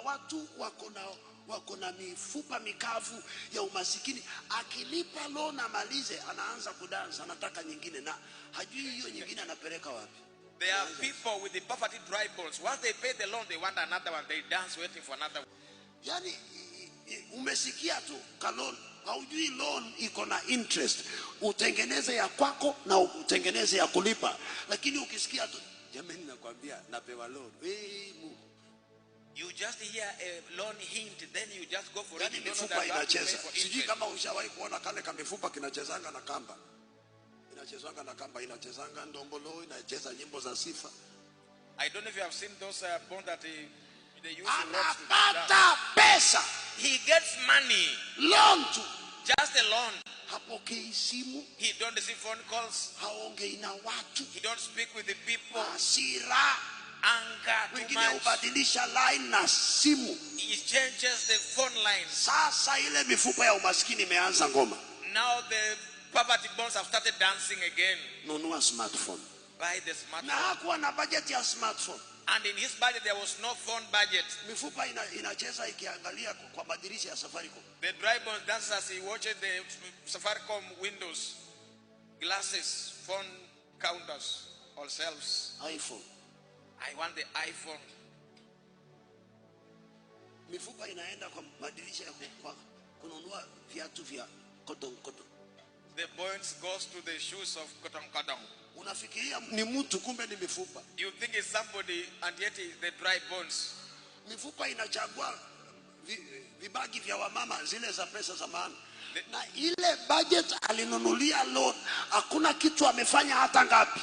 watu wako na mifupa mikavu ya umasikini. Akilipa loan amalize, anaanza kudansa, anataka nyingine na hajui hiyo nyingine anapeleka wapi. There are people with the poverty dry bones. Once they pay the loan, they want another one. They dance waiting for another one. Yani umesikia tu ka loan, haujui loan iko na interest. Utengeneze ya kwako na utengeneze ya kulipa. Lakini ukisikia tu, jamani, nakwambia napewa loan. Hey, Mungu. You just hear a loan hint, then you just go for it. Yani You don't know mifupa that you have to pay inacheza. for Sijui interest. kama ushawahi kuona kale kamifupa kinachezanga na kamba. Inachezanga na kamba, inachezanga ndombolo, inacheza nyimbo za sifa. I don't know if you have seen those bones that they use to ropes to dance. Anapata pesa. He gets money. Loan tu. Just a loan. Hapokei simu. He don't receive phone calls. Haongei na watu. He don't speak with the people. Hasira. Anger too Wengine much. hubadilisha line na simu. He changes the phone lines. Sasa ile mifupa ya umaskini imeanza ngoma. Now the poverty bones have started dancing again. Nunua smartphone. Buy the smartphone. Na hakuwa na budget ya smartphone. And in his budget there was no phone budget. Mifupa inacheza ikiangalia kwa madirisha ya Safaricom. The dry bones dances as he watches the Safaricom windows, glasses, phone counters, or shelves. iPhone. I want the iPhone. Mifupa inaenda kwa madirisha ya kununua viatu vya cotton cotton. The bones goes to the shoes of cotton cotton. Unafikiria ni mtu, kumbe ni mifupa. You think it's somebody and yet it's the dry bones. Mifupa inachagua vibagi vya wamama, zile za pesa za maana. Na ile budget alinunulia loan, hakuna kitu amefanya hata ngapi.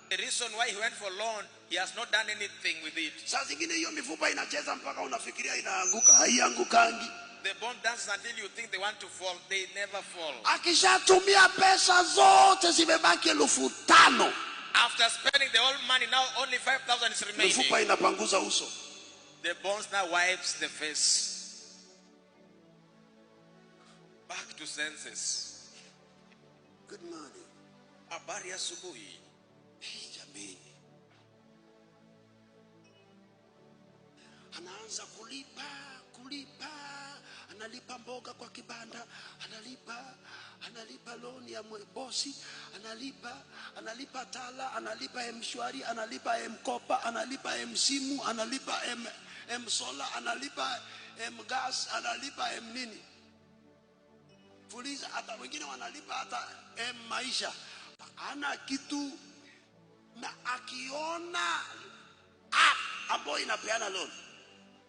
The reason why he went for loan, he has not done anything with it. Saa zingine hiyo mifupa inacheza mpaka unafikiria inaanguka, haiangukangi. The bone dances until you think they want to fall. They never fall. Akishatumia pesa zote zimebaki 5,000. After spending the whole money, now only 5,000 is remaining. Mifupa inapanguza uso. The bones now wipes the face. Back to senses. Good morning. Habari asubuhi. Hey, jameni. Anaanza kulipa, kulipa, analipa mboga kwa kibanda, analipa loan ya bosi, analipa Tala, analipa M-Shwari, analipa M-Kopa, analipa M-Simu, analipa M-Sola, analipa M-Gas, analipa M-nini. Fuliza, hata wengine wanalipa hata M-Maisha. Hana kitu, na akiona app ambayo inapeana loan.